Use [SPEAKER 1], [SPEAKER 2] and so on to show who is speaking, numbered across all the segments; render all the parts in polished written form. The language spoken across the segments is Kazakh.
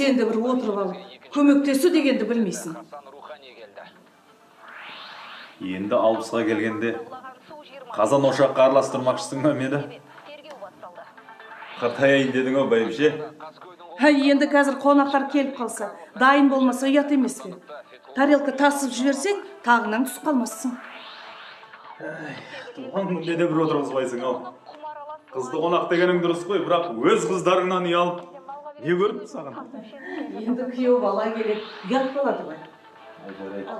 [SPEAKER 1] Сен де бір отырып алып, көмектесу дегенді білмейсің.
[SPEAKER 2] Енді 60-қа келгенде қазан ошаққа араластырмақшысың ба мені? Қартаяйын дедің ау, бәйбіше.
[SPEAKER 1] Енді қазір қонақтар келіп қалса, дайын болмаса ұят емес пе? Тарелка тасып жіберсең, тағыңнан түсіп қалмассың.
[SPEAKER 2] Туған күнде де бір отырғызбайсың ау. Қызды қонақ дегенің дұрыс қой, бірақ өз қыздарыңнан ұялып не көріпті саған?
[SPEAKER 1] Енді күйеу бала келеді, ұят болады ғой.
[SPEAKER 2] Жарайды.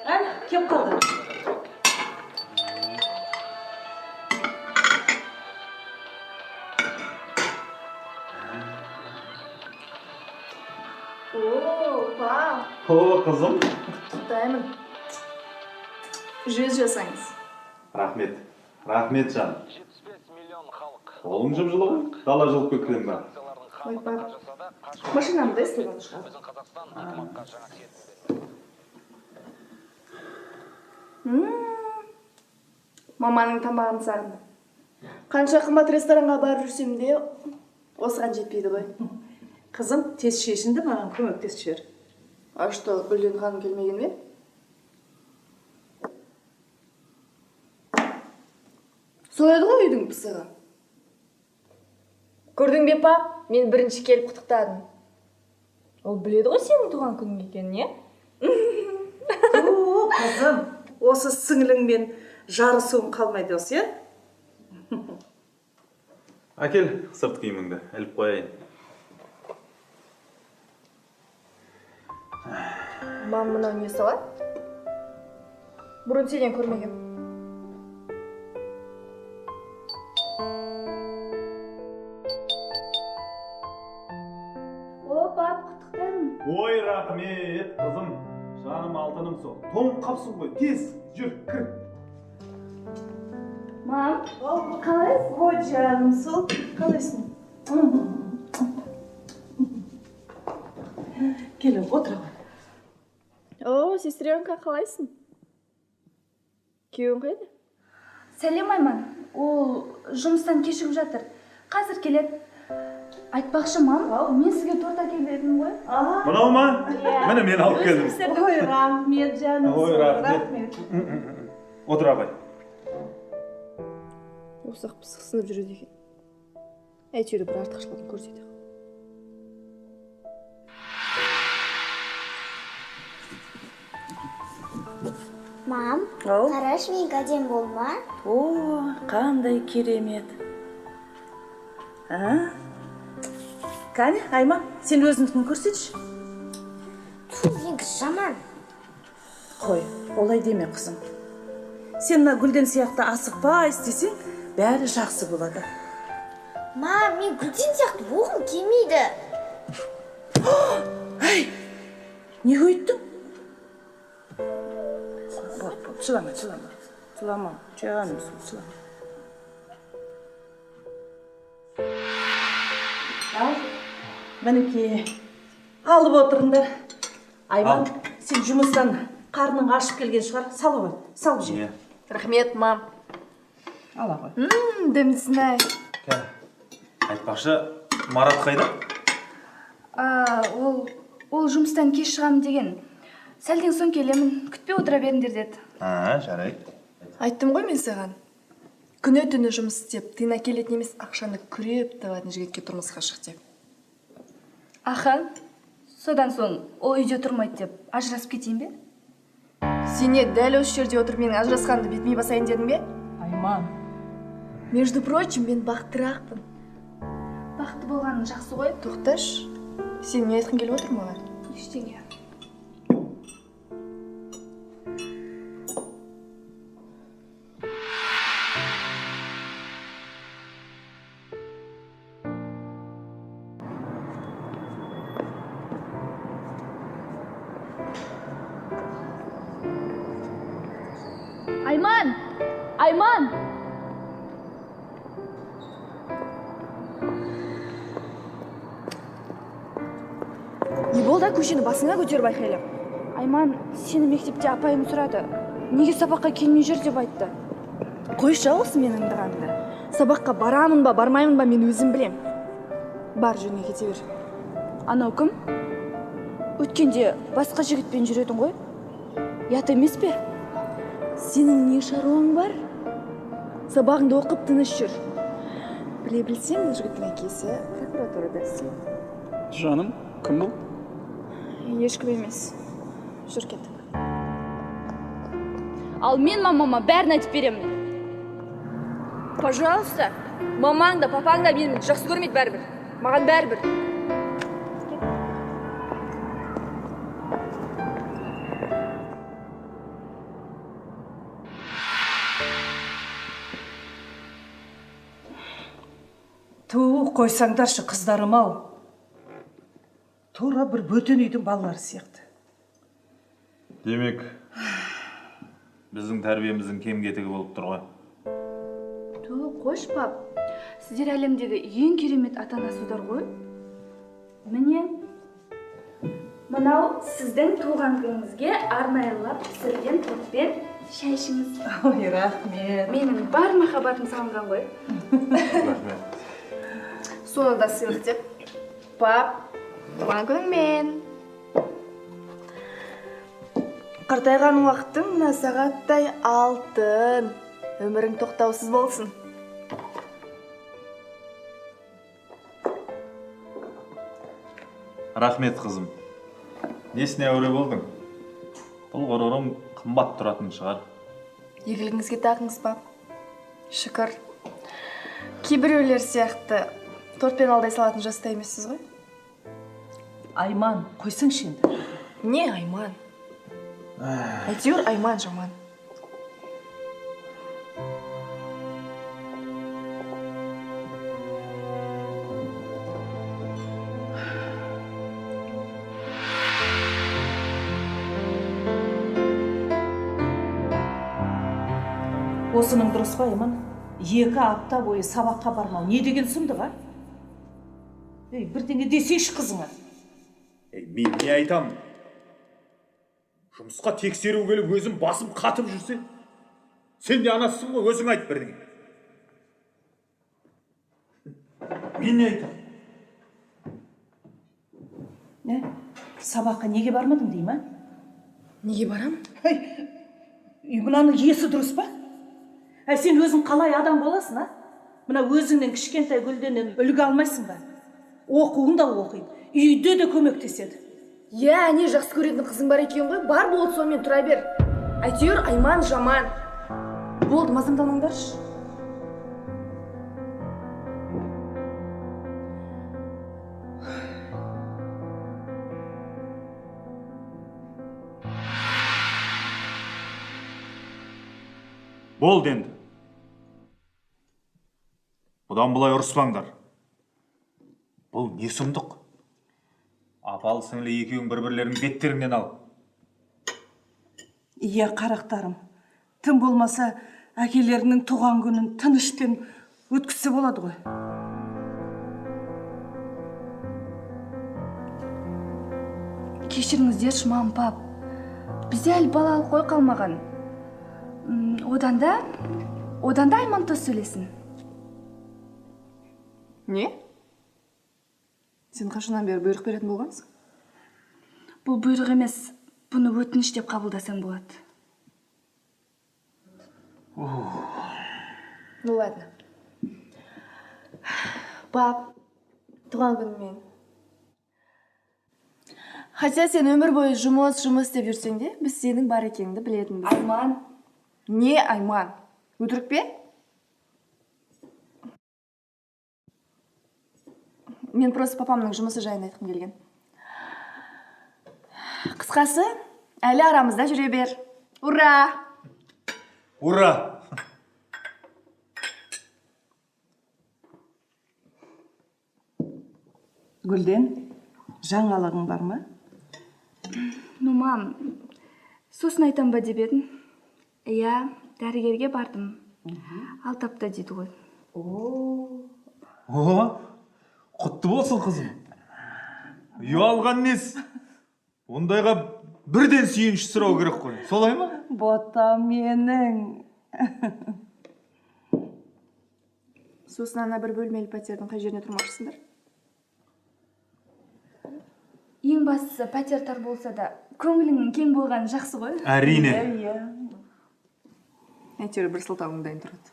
[SPEAKER 1] Әне, кеп қалды.
[SPEAKER 3] О, па,
[SPEAKER 2] О, қызым.
[SPEAKER 3] құттықтаймын. 100 жасаңыз.
[SPEAKER 2] Рахмет. Рахмет, жаным. Қолың жып-жылы ғой. Дала жылып кеткен ба?
[SPEAKER 3] Ой, пап. Машинамды естіген шығар. Маманың тамағын сағындым. Қанша қымбат ресторанға барып жүрсем де, осыған жетпейді ғой.
[SPEAKER 1] Қызым, тез шешінді, маған көмектесіп жібер.
[SPEAKER 3] А что, Гүлден ханым келмеген бе? Сол еді ғой үйдің пысығы.
[SPEAKER 4] Көрдің бе, пап? Мен бірінші келіп құттықтадым. Ол біледі ғой сенің туған күнің екенін, е?
[SPEAKER 1] О, қызым, осы сіңліңмен жарысуың қалмайды осы, е?
[SPEAKER 2] Әкел сырт киіміңді, іліп қояйын.
[SPEAKER 3] Мам, мынау не салат?
[SPEAKER 4] Бұрын сенен көрмегем. О, пап, құттықтаймын.
[SPEAKER 2] Ой, рахмет, қызым. Жаным алтыным сол. Тоңып қапсың ғой, тез жүр, кір.
[SPEAKER 4] Мам, қалайсың?
[SPEAKER 1] Ой, жаным сол, қалайсың? Кел, отыра ғой.
[SPEAKER 3] О, сестренка, қалайсың? Күйеуің қайда?
[SPEAKER 4] Сәлем, Айман. Ол жұмыстан кешігіп жатыр. Қазір келеді. Айтпақшы, мам, мен сізге торт әкеліп едім ғой.
[SPEAKER 2] Мынау ма? Міне мен алып келдім.
[SPEAKER 1] Ой, рахмет, жаным.
[SPEAKER 2] Ой, рахмет. Отыра ғой.
[SPEAKER 3] Осы-ақ пысықсынып жүреді екен. Әйтеуір бір артықшылығын көрсетеді.
[SPEAKER 5] Мам, қарашы, мен әдемі болма?
[SPEAKER 1] О, қандай керемет. А? Кәне, Айман, сен өзіңдікін көрсетші.
[SPEAKER 5] Ту, менікі жаман.
[SPEAKER 1] Қой, олай деме, қызым. Сен мына Гүлден сияқты асықпай істесең, бәрі жақсы болады.
[SPEAKER 5] Мам, мен Гүлден сияқты болғым келмейді.
[SPEAKER 1] Әй, не өйттің? Болды, жылама, жылама. Жылама, жаным сол, жылама. Ал, мінекей, алып отырыңдар. Айман, сен жұмыстан қарның ашып келген шығар, сала ғой, салып жер.
[SPEAKER 3] Рахмет, мам.
[SPEAKER 1] Ала ғой.
[SPEAKER 3] Дәмдісін-ай.
[SPEAKER 2] Айтпақшы, Марат қайда?
[SPEAKER 4] Ол жұмыстан кеш шығамын деген. Сәлден соң келемін, күтпей отыра беріңдер деді.
[SPEAKER 2] Жарайды.
[SPEAKER 3] Айттым ғой мен саған. Күні түні жұмыс істеп, тиын әкелетін емес, ақшаны күреп табатын жігітке тұрмысқа шық деп.
[SPEAKER 4] Аха, содан соң ол үйде тұрмайды деп ажырасып кетейін бе?
[SPEAKER 3] Сен не, дәл осы жерде отырып менің ажырасқанымды бетіме басайын дедің бе?
[SPEAKER 1] Айман.
[SPEAKER 3] Между прочим, мен бақтырақпын.
[SPEAKER 4] Бақытты болғаның жақсы ғой.
[SPEAKER 3] Тоқташы, сен не айтқың келіп отыр маған?
[SPEAKER 4] Ештеңе. Айман! Айман!
[SPEAKER 3] Не болды, көшені басыңа көтеріп айқайлап?
[SPEAKER 4] Айман, сені мектепте апайым сұрады. Неге сабаққа келмей жүр деп айтты.
[SPEAKER 3] Қойшы осы менің ыңдағанымды. Сабаққа барамын ба, бармаймын ба, мен өзім білем. Бар, жөніне кете бер.
[SPEAKER 4] Анау кім? Өткенде басқа жігітпен жүретін ғой. Ұят емес пе?
[SPEAKER 3] Сенің не шаруаң бар? Сабағыңды оқып тыныш жүр. Біле білсем, бұл жігіттің әкесі прокуратурада істейді.
[SPEAKER 6] Жаным, кім бұл?
[SPEAKER 3] Ешкім емес. Жүр, кеттік.
[SPEAKER 4] Ал мен мамама бәрін айтып беремін. Пожалуйста, мамаң да, папаң да мені жақсы көрмейді бәрібір. Маған бәрібір.
[SPEAKER 1] Ту, қойсаңдаршы, қыздарым ау. Тура бір бөтен үйдің балалары сияқты.
[SPEAKER 2] Демек, біздің тәрбиеміздің кем кетігі болып тұр ғой.
[SPEAKER 4] Ту, қош, пап. Сіздер әлемдегі ең керемет ата-анасыздар ғой. Міне, мынау сіздің туған күніңізге арнайылап пісірген тортпен шай ішіңіз.
[SPEAKER 1] Ой, рахмет.
[SPEAKER 4] Менің бар махаббатым салынған ғой.
[SPEAKER 2] Рахмет.
[SPEAKER 3] Соны да сыйлық деп. Пап, туған күніңмен. Қартайған уақытың мына сағаттай алтын. Өмірің тоқтаусыз болсын.
[SPEAKER 2] Рахмет, қызым. Несіне әуре болдың? Бұл ғұрырым қымбат тұратын шығар.
[SPEAKER 3] Игілігіңізге тағыңыз, пап. Шүкір. Кейбіреулер сияқты тортпен алдай салатын жаста емессіз ғой.
[SPEAKER 1] Айман, қойсаңшы енді.
[SPEAKER 3] Не Айман? Әйтеуір Айман жаман.
[SPEAKER 1] Осының дұрыс па, Айман? 2 апта бойы сабаққа бармау не деген сұмдық, а? Ей, бірдеңе десейші қызыңа.
[SPEAKER 2] Ей, мен не айтам? Жұмысқа тексеру келіп өзім басым қатып жүрсе, сен де анасысың ғой, өзің айт бірдеңе. Мен не айтам?
[SPEAKER 1] Не? Сабаққа неге бармадың дей ма?
[SPEAKER 3] Неге барам?
[SPEAKER 1] Ей, мынаның есі дұрыс па? Ә, сен өзің қалай адам боласың, а? Мына өзіңнен кішкентай Гүлденнен үлгі алмайсың ба? Оқуын да оқиды, үйде де көмектеседі.
[SPEAKER 3] Иә, әне жақсы көретін қызың бар екен ғой, бар болды сонымен тұра бер. Әйтеуір Айман жаман. Болды, мазамдамаңдаршы.
[SPEAKER 2] Болды енді. Бұдан былай ұрыспаңдар. Бұл не сұмдық? Апалы сіңлі екеуің бір-бірлерінің беттеріңнен ал.
[SPEAKER 1] Иә, қарақтарым. Тым болмаса әкелерінің туған күнін тынышпен өткізсе болады ғой.
[SPEAKER 4] Кешіріңіздерші, мам, пап. Бізде әлі балалық қой қалмаған. Одан да Айман тост сөйлесін.
[SPEAKER 3] Не? Сен қашаннан бері бұйрық беретін болғансың?
[SPEAKER 4] Бұл бұйрық емес, бұны өтініш деп қабылдасаң болады.
[SPEAKER 3] Ну ладно. Пап, туған күніңмен. Хотя сен өмір бойы жұмыс деп жүрсең де, біз сенің бар екеніңді білетінбіз.
[SPEAKER 4] Айман.
[SPEAKER 3] Не Айман? Өтірік пе? Мен просто папамның жұмысы жайында айтқым келген. Қысқасы, әлі арамызда жүре бер. Ура!
[SPEAKER 2] Ура!
[SPEAKER 1] Гүлден, жаңалығың бар ма?
[SPEAKER 4] Ну, мам, сосын айтам ба деп едім. Иә, дәрігерге бардым. 6 апта дейді ғой.
[SPEAKER 2] О, құтты болсын, қызым. Ұялған несі? Ондайға бірден сүйінші сұрау керек қой. Солай ма?
[SPEAKER 1] Бота менің.
[SPEAKER 3] Сосын ана бір бөлмелі пәтердің қай жеріне тұрмақшысыңдар?
[SPEAKER 4] Ең бастысы пәтер тар болса да, көңіліңнің кең болғаны жақсы ғой.
[SPEAKER 2] Әрине.
[SPEAKER 3] Иә. Әйтеуір бір сылтауың дайын тұрады.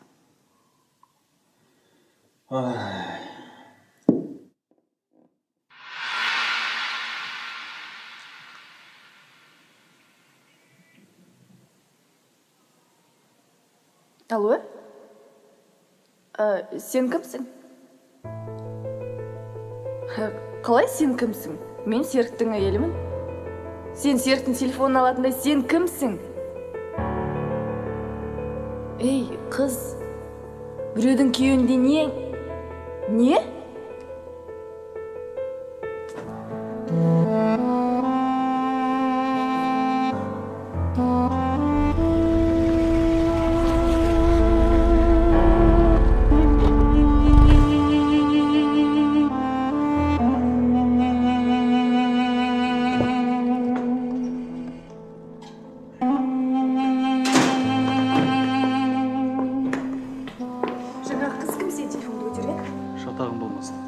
[SPEAKER 3] Алло? Сен кімсің? Қалай сен кімсің? Мен Серіктің әйелімін. Сен Серіктің телефонын алатындай сен кімсің? Ей, қыз, біреудің күйеуінде не? Не?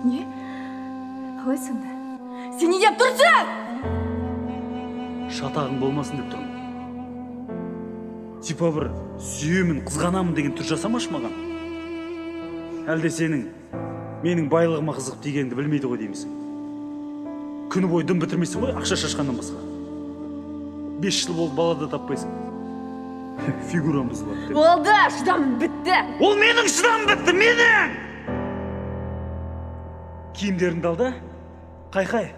[SPEAKER 3] Не? Қалай сонда? Сен не деп тұрсың?
[SPEAKER 6] Шатағың болмасын деп тұрмын. Типа бір сүйемін, қызғанамын деген түр жасамашы маған. Әлде сенің менің байлығыма қызығып дегенді білмейді ғой деймісің? Күні бойы дым бітірмейсің ғой, ақша шашқаннан басқа. 5 жыл болды, бала да таппайсың. Фигурам бұзылады деп.
[SPEAKER 3] Болды, шыдамым бітті.
[SPEAKER 6] Ол менің шыдамым бітті, менің! Киімдеріңді ал да, қай-қай.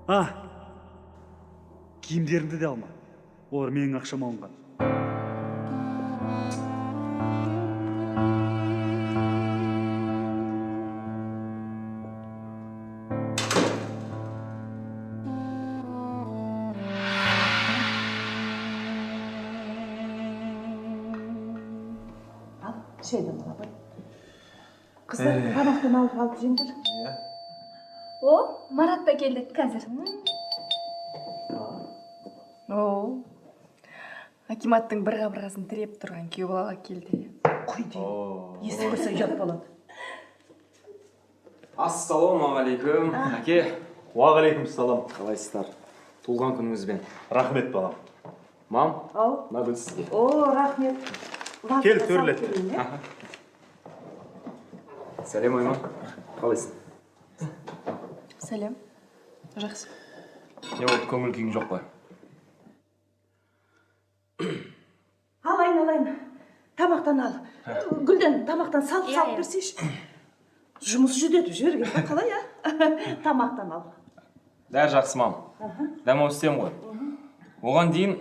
[SPEAKER 6] А, киімдеріңді де алма. Олар менің ақшам алынған.
[SPEAKER 1] Ал, шайдан ала қой. Қыздар, тамақтан алып алып жеңдер.
[SPEAKER 4] О, Марат та келді қазір.
[SPEAKER 3] О, акиматтың бір қабырғасын тіреп тұрған күйеу балаға келді.
[SPEAKER 1] Қой деймін. Естіп қойса ұят болады.
[SPEAKER 7] Ассалаумағалейкум, әке.
[SPEAKER 2] Уағалейкумассалам.
[SPEAKER 7] Қалайсыздар? Туылған күніңізбен.
[SPEAKER 2] Рахмет, балам.
[SPEAKER 7] Мам,
[SPEAKER 1] Ау.
[SPEAKER 7] мына гүл сізге.
[SPEAKER 1] О, рахмет.
[SPEAKER 2] Кел, төрлет.
[SPEAKER 7] Сәлем, Айман. Қалайсың?
[SPEAKER 3] Сәлем. Жақсы.
[SPEAKER 7] Не болды, көңіл күйің жоқ па?
[SPEAKER 1] Ал, айналайын. Тамақтан ал. Гүлден тамақтан салып берсейші. Жұмыс жүдетіп жіберген ба, қалай, а? Тамақтан ал.
[SPEAKER 7] Бәрі жақсы, мам. Дәм істем ғой. Оған дейін,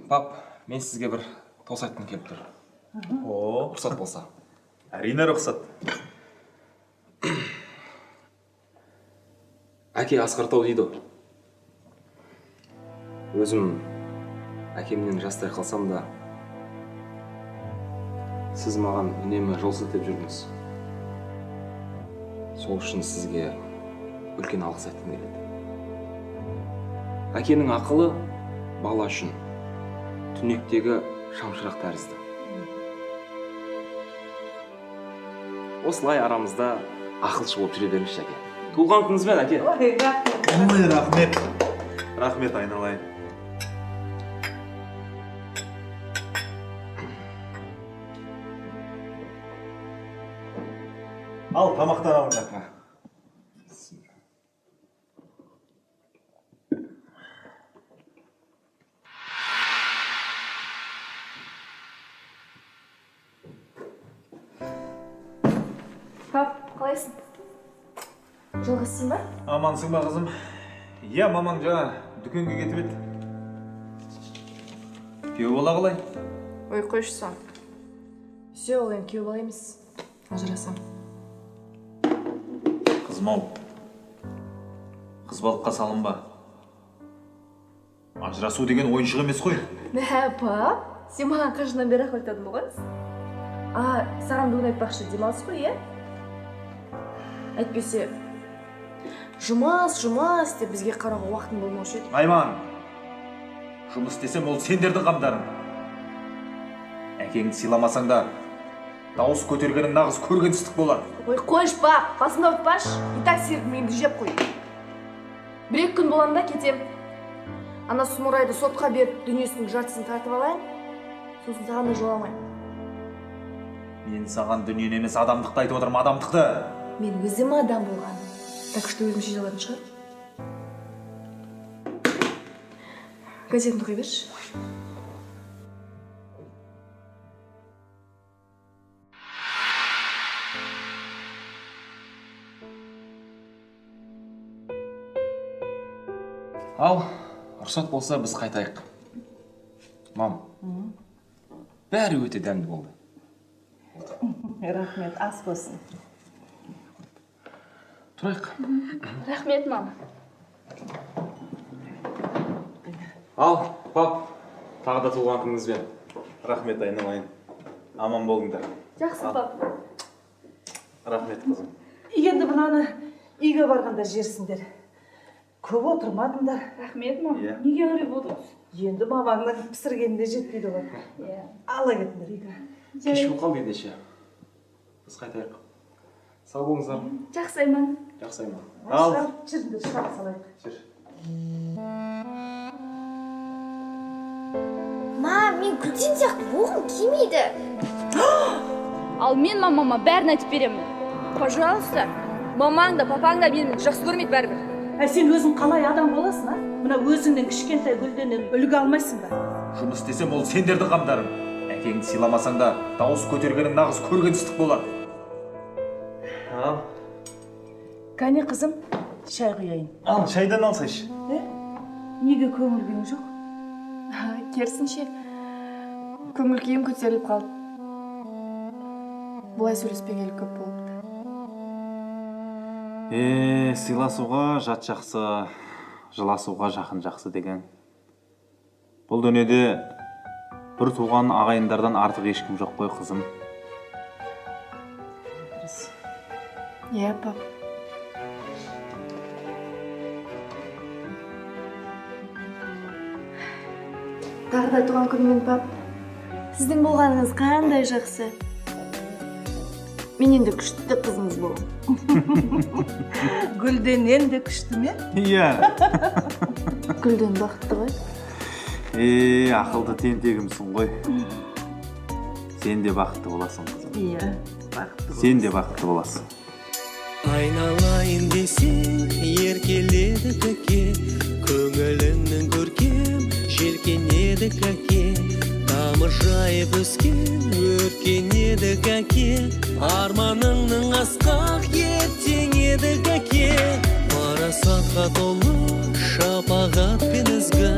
[SPEAKER 7] пап, мен сізге бір тост айтқым келіп тұр.
[SPEAKER 2] О,
[SPEAKER 7] рұқсат болса.
[SPEAKER 2] Әрине рұқсат.
[SPEAKER 7] Әке асқар тау дейді. Өзім әкемнен жастай қалсам да, сіз маған үнемі жол сілтеп жүрдіңіз. Сол үшін сізге үлкен алғыс айтқым келеді. Әкенің ақылы бала үшін түнектегі шамшырақ тәрізді. Осылай арамызда ақылшы болып жүре беріңізші, әке. Туылған күніңізбен, әке.
[SPEAKER 1] Ой, рахмет.
[SPEAKER 2] Ой, рахмет. Рахмет, айналайын. Ал, тамақтан алыңдар.
[SPEAKER 3] Пап, қалайсың? Жалғызсың ба?
[SPEAKER 2] Амансың ба, қызым? Иә, мамаң жаңа дүкенге кетіп еді. Күйеу бала қалай?
[SPEAKER 3] Ой, қойшы соны. Все, ол енді күйеу бала емес. Ажырасам.
[SPEAKER 2] Қызым ау, қыз балыққа салынба. Ажырасу деген ойыншық емес қой.
[SPEAKER 3] Мә, пап, сен маған қашаннан бері ақыл айтатын болғансың? А, саған бүгін айтпақшы демалыс қой, иә? Әйтпесе, жұмыс, жұмыс деп бізге қарауға уақытың болмаушы еді.
[SPEAKER 2] Айман, жұмыс істесем ол сендердің қамдарың. Әкеңді сыйламасаң да, дауыс көтергенің нағыз көргенсіздік болар.
[SPEAKER 3] Ой, қойшы, пап, басымды ауыртпашы. И так Серік миымды жеп қой. Бір-екі күн болам да кетем. Ана сұмырайды сотқа беріп, дүниесінің жартысын тартып алайын. Сосын саған да жоламаймын.
[SPEAKER 2] Мен саған дүниені емес, адамдықты айтып отырмын, адамдықты.
[SPEAKER 3] Мен өзім адам болғаным. Так что өзім шеше алатын шығар. Газетін оқи берші.
[SPEAKER 7] Ал, рұқсат болса, біз қайтайық. Мам, бәрі өте дәмді болды.
[SPEAKER 1] Рахмет, ас болсын.
[SPEAKER 7] Тұрайық.
[SPEAKER 4] Рахмет, мам.
[SPEAKER 7] Ал, пап, тағы да туған күніңізбен.
[SPEAKER 2] Рахмет, айналайын. Аман болыңдар.
[SPEAKER 4] Жақсы, пап.
[SPEAKER 2] Рахмет, қызым.
[SPEAKER 1] Енді мынаны үйге барғанда жерсіңдер. Көп отырмадыңдар.
[SPEAKER 4] Рахмет, мам.
[SPEAKER 2] Иә.
[SPEAKER 4] Неге ұрып отырсыз?
[SPEAKER 1] Енді мамаңның пісіргеніне жетпейді ғой.
[SPEAKER 4] Иә.
[SPEAKER 1] Ала кетіңдер үйге.
[SPEAKER 7] Кеш болып қалды ендеше. Біз қайтайық. Сау болыңыздар.
[SPEAKER 4] Жақсы, Айман.
[SPEAKER 7] Жақсы, Айман.
[SPEAKER 2] Ал.
[SPEAKER 1] Жүріңдер, шығарып салайық.
[SPEAKER 2] Жүр.
[SPEAKER 5] Мам, мен Гүлден сияқты болғым келмейді.
[SPEAKER 4] Ал мен мамама бәрін айтып беремін. Пожалуйста, мамаң да, папаң да мені жақсы көрмейді бәрібір.
[SPEAKER 1] Ә сен өзің қалай адам боласың, а? Мына өзіңнен кішкентай Гүлденнен үлгі алмайсың ба?
[SPEAKER 2] Жұмыс істесем, ол сендердің қамдарың. Әкеңді сыйламасаң да, дауыс көтергенің нағыз көргенсіздік болады. Ал.
[SPEAKER 1] Кәне қызым, шай құяйын.
[SPEAKER 2] Ал, шайдан алсайшы.
[SPEAKER 1] Неге көңіл күйің жоқ?
[SPEAKER 3] Керісінше, көңіл күйім көтеріліп қалды. Бұлай сөйлеспегелі көп болыпты.
[SPEAKER 2] Сыйласуға жат жақсы, жыласуға жақын жақсы деген. Бұл дүниеде бір туған ағайындардан артық ешкім жоқ қой, қызым.
[SPEAKER 1] Дұрыс.
[SPEAKER 3] Иә, пап. Тағы да туған күнмен, пап. Сіздің болғаныңыз қандай жақсы. Мен енді күшті қызыңыз боламын.
[SPEAKER 1] Гүлденнен де күшті ме?
[SPEAKER 2] Иә.
[SPEAKER 3] Гүлден бақытты ғой.
[SPEAKER 2] Ақылды тентегімсің ғой. Сен де бақытты боласың, қызым.
[SPEAKER 1] Иә, бақытты боласың.
[SPEAKER 2] Сен де бақытты боласың.
[SPEAKER 8] Айналайын десең, еркеледі көке, көңіліңнің көркем, желкенеді көке. Тамыр жайып өскен, өркенеді көке, арманыңның асқақ ертең еді көке. Парасатқа толы, шапағат пен ізгі,